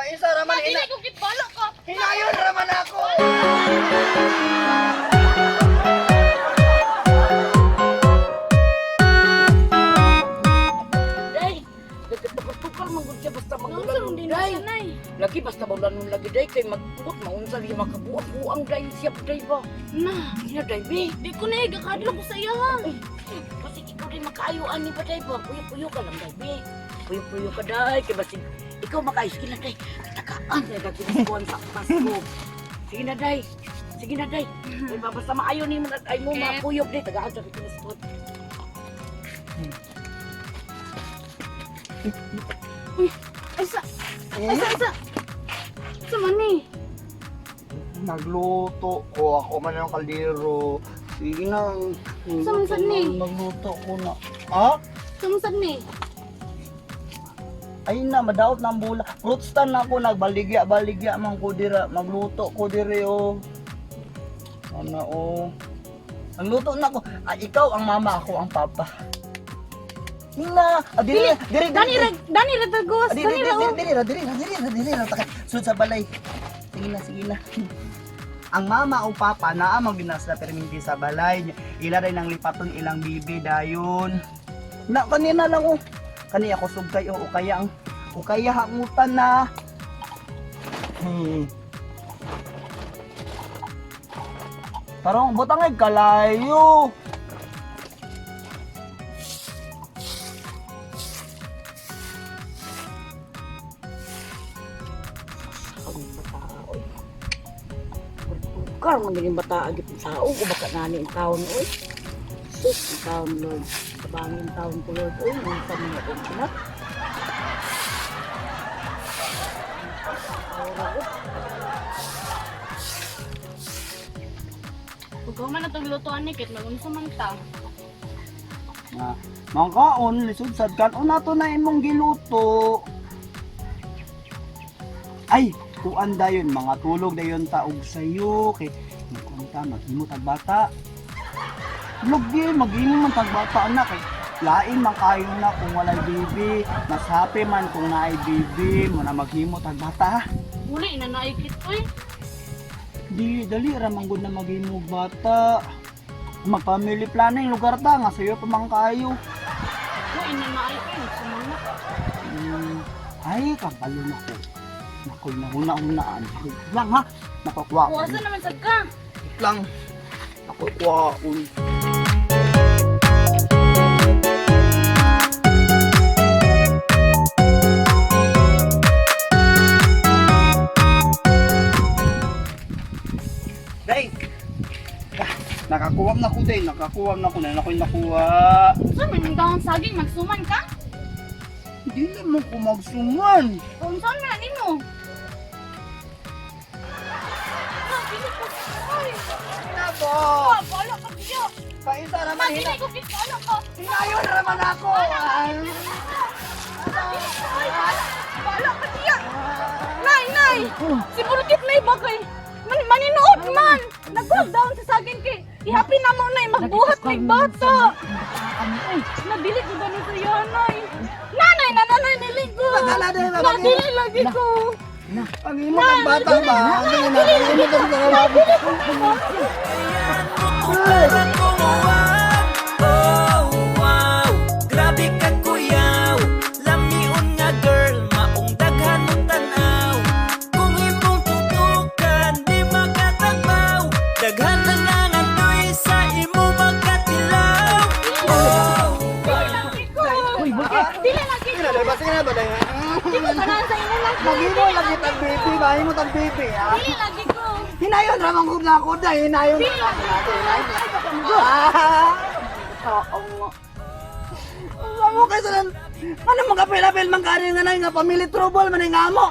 Paisa raman Dili ina. ko gitbala ka. Hinayon raman ako. Day, nagkatukal man gud siya basta Naunsa magulan man din day. siya nay. Lagi basta maulan nun lagi day kay magput maunsa di makabuang-buang day siya day ba. Na, Ina day bi. di ko na gakadlok ko sa iya ha. Kasi ikaw day makaayo ani ba day ba? Puyo-puyo ka lang day bi. Puyo-puyo ka day kay basig ikaw makaayo sige na day. Takaan sa kakiniskuan sa Pasko. Sige na day. Sige na day. Kay ba basta maayo ni mo ay mo Okay. mapuyok day tagaan sa kiniskuan. Ay sa, ay sa, ay sa. Sa man ni. Nagluto ko ako man ang kaldero. Sige na. Sa man sad ni? Nagluto ko na. Ah? Sa man sad ni. Ay na, madaot na ang bula. Fruit stand na ako, nagbaligya-baligya man ko dira. Magluto ko dire oh. Ano oh. Ang luto na ko. Ah, ikaw ang mama, ako ang papa. Ina, ah, diri, diri, Dani diri. ra, dani ra tagos, Ah, diri, dani ra. diri, oh. diri, diri, diri, diri, diri, ra, taka. Sud sa balay. Sige na, sige na. Ang mama o papa naa man ginas na perminti sa balay. Ila rin ang lipaton ilang bibi dayon. Na kanina lang oh. Kani ako sugkay o kaya ang o kaya hangutan na. Tarong butang ay kalayo. Ang bata oy. Tukar man ganing bata agit ang tao ko baka nani ang taon oy. Sus ang taon Lord. Tabangin taon ko Lord oy, unsa man akong anak. Pagka man natong lutuan ni kit magunsa man ta. Na mangkaon lisod sad kan una to na imong giluto. Ay, kuan dayon mga tulog dayon ta og sayo kay kuan ta maghimo tag bata. Lugi maghimo man tag bata na kay lain man kayo na kung walay baby, mas happy man kung naay baby mo na maghimo tag bata. Uli na naikit oy. Dili dali ra man gud na maghimo og bata. Mag-family planning lugar ta nga sayo pa man kayo. Uli na naikit sumanga. Ay, kabalo na ko. Nakoy, nahuna-hunaan. Wait lang ha. Nakukuha ko. Kuwasa naman sad ka. Wait lang. Nakukuha ko. Day! Ah, nakakuha na ko, Day. Nakakuha na ko. Na ako'y nakuha. Unsa man yung dahon saging magsuman ka? Hindi naman ko magsuman. Unsa man na nimo? Na, dili ko. Ay, Nabo! bala ka biya. Paisa Ma, naman dili ko gitbala ka. Hinayon raman ako! Ay, bala, bala ka diya. Nay, nay. Si Burkit nay ba kay man maninood man. Nagkuha down sa saging kay ihapin na mo nay magbuhat mig bata. Nabili ko gani sa iyo, nay. Nanay, nanay niligo. Nakala, day, Nadili lagi ko. Ang imo kang bata ba? Ang imo kang bata. Oh, wow, grabe ka kuyaw. Lamion nga girl, maong daghan mo tanaw. Kung imong tutukan, di makatagbaw. Daghan na nangandoy sa imo magkatilaw. Oh, Dili lagi ko. Uy, Burkit. Dili lagi Sige ko. na, day, ba? Sige na ba, day? Di ko ganahan sa imo lang. Maghimo lagi tag baby, mahimo tag baby, ha? Dili lagi ko. Hinayon raman ko na ako, day. Hinayon Dili lagi ko. Ah! Tao nga. Amo kay sa ano mga apel-apel man kani nga nay nga family trouble man nga amo.